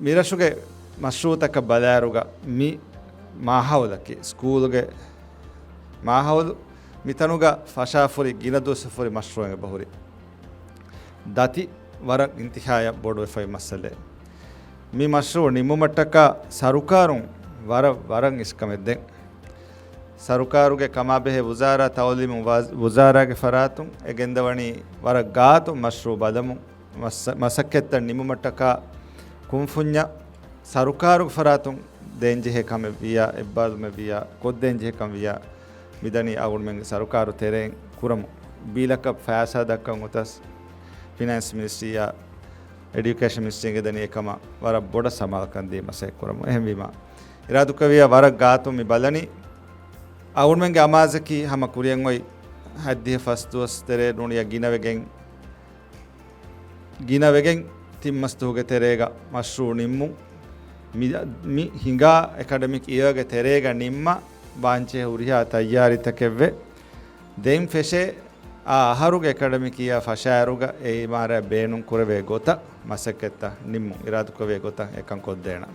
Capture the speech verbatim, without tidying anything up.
މިރަށުގެ މަޝްރޫޢުތަކަށް ބަލާއިރުގަ މި މާހައުލަކީ، ސްކޫލުގެ މާހައުލު، މިތަނުގަ ފަށާފުރި ގިނަ ދުވަސްވަރު މަޝްރޫޢެއް އެބަހުރި. ދަތި ވަރަށް އިންތިހާޔަށް ބޮޑުވެފައި މައްސަލައެއް. މި މަޝްރޫޢު ނިންމުމަށްޓަކާ ސަރުކާރުން ވަރަށް، ވަރަށް އިސްކަމެއް ދެން. ސަރުކާރުގެ ކަމާބެހޭ ވުޒާރާ، ތައުލީމު ވަޒް-، ވުޒާރާގެ ފަރާތުން އެ ގެންދަވަނީ ވަރަށް ގާތު މަޝްރޫޢު ބަލަމުން. މަސް-، މަސައްކަތްތައް ނިމުމަށްޓަކާ ކުންފުންޏަށް ސަރުކާރުގެ ފަރާތުން ދޭންޖެހޭ ކަމެއް ވިޔާ، އެއްބާރުލުމެއް ވިޔާ، ކޮށްދޭންޖެހޭ ކަމެއް ވިޔާ، މިދަނީ އަޅުގަނޑުމެންގެ ސަރުކާރު ތެރެއިން ކުރަމުން. ބީލަކަށް ފައިސާ ދައްކަން އޮތަސް، ފިނޭންސް މިނިސްޓްރީއާ އެޑިއުކޭޝަން މިނިސްޓްރީގެ ދަނީ އެކަމަށް ވަރަށް ބޮޑަށް ސަމާލުކަން ދީ މަސައްކަތް ކުރަމުން. އެހެންވީމަ، އިރާދުކުރެއްވިޔާ ވަރަށް ގާތުން މި ބަލަނީ، އަޅުގަނޑުމެންގެ އަމާޒަކީ ހަމަ ކުރިއަށް އޮތް ހަތްދިހަ ފަސްދުވަސް ތެރޭ ނޫނިއްޔާ ގިނަވެގެން، ގިނަވެގެން ތިން މަސް ދުވަހުގެ ތެރޭގަ މަޝްރޫޢު ނިންމުން. މި، މި ހިނގާ އެކަޑަމިކް އިޔަރގެ ތެރޭގަ ނިންމަން ވާންޖެހޭ ހުރިހާ ތައްޔާރީތަކެއްވެ. ދެން ފެށޭ އާ އަހަރުގެ އެކަޑަމިކް އިޔަރ ފަށާއިރުގަ އެ އިމާރާތް ބޭނުން ކުރެވޭ ގޮތަށް މަސައްކަތްތައް ނިންމުން. އިރާދަކުރެވޭ ގޮތަށް އެކަން ކޮށްދޭނަން.